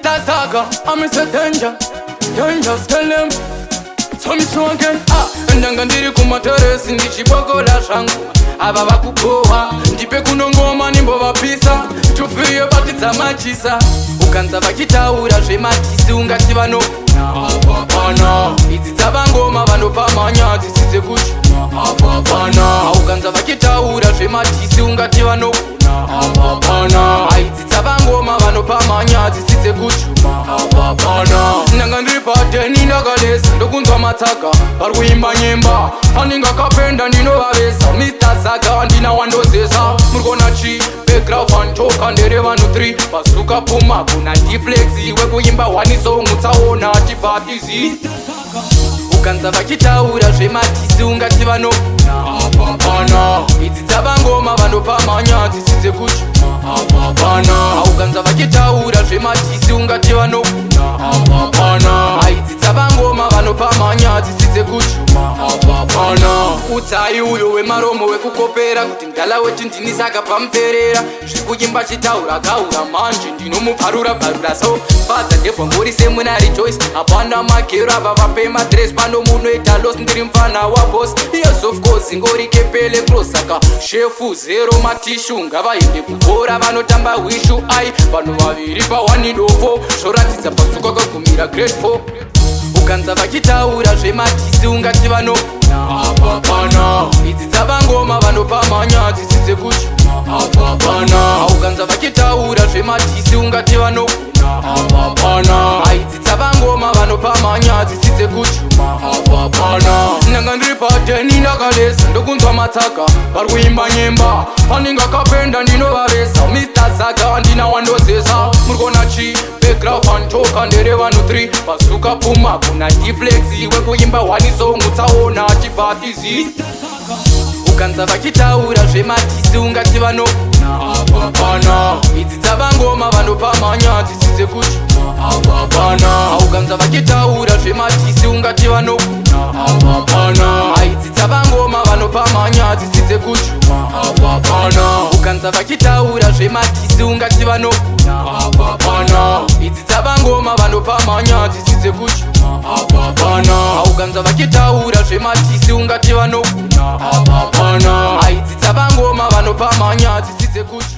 Mr. Saga, I'm Mr. Danger, Danger, tell them. So me so again, ah, ndanga ndiri kumateresi ndichibokola zvangu. Ava vakugohwa, ndipe kunongoma nimbovapisa tufiye batidza machisa. Ukanza vachitaura zvematisi ungati vanopana idzi dzavangoma vanopamhanya dzisi dzekuti apana. Ukanza vachitaura zvematisi ungati vanopana idzi dzavangoma vanopamhanya dzisi dzekuti apana. Ndanga ndiri padeni ndakalesa ndokunzwa matsaga vari kuimba nyemba anenge akapenda ndinovavesa. Mr Saga ndina wandozesa muri kuona chi background toka ndere vanhu 3 bazuka puma kuna Dflex wekuimba one song tsaona tibhatizi. Ukanza vachitaura zvematisi ungati vanopana idzi dzavangoma vanopamhanya dzisi dzekuti apana. Ukanza vachitaura zvematisi ungati vanopana idzi dzavangoma vanopamhanya dzisi dzekuti apana. Udzai uyo wemaromo wekukopera kuti mudhala wetu ndini saka pamuperera zvekuimba chitaura kaura manje ndinomubvarura bvarura so fadza ndebvangori semuna Rejoice hapana magero ava vape madress pano munoita los ndiri mufana waboss. Yes, of course, ngori kepele cross saka shefu zero matishu ngavaende kubhora vanotamba wishu ai vanhu vaviri pawanidofo zvoratidza pazuka kagumira grade 4. Ukanza vachitaura zvematisi ungati vanopana idzi dzavangoma vanopamhanya dzisi dzekuti apana. Ukanza vachitaura zvematisi ungati vanopana idzi dzavangoma vanopamhanya dzisi dzekuti apana. Ndanga ndiri padeni ndakalesa ndokunzwa matsaga vari kuimba nyemba anenge akapenda ndinovavesa. Mr Saga ndina wandozesa muri kuona chi background toka ndere vanhu 3 bazuka puma kuna Dflex wekuimba one song tsaona tibhatizi. Ukanza vachitaura zvematisi ungati vanopana idzi dzavangoma vanopamhanya dzisi dzekuti apana. Ukanza vachitaura zvematisi ungati vanopana idzi dzavangoma vanopamhanya dzisi dzekuti apana. Ukanza vachitaura zvematisi ungati vanopana idzi dzavangoma vanopamhanya dzisi dzekuti apana. Ukanza vachitaura zvematisi ungati vanopana idzi dzavangoma vanopamhanya dzisi dzekuti.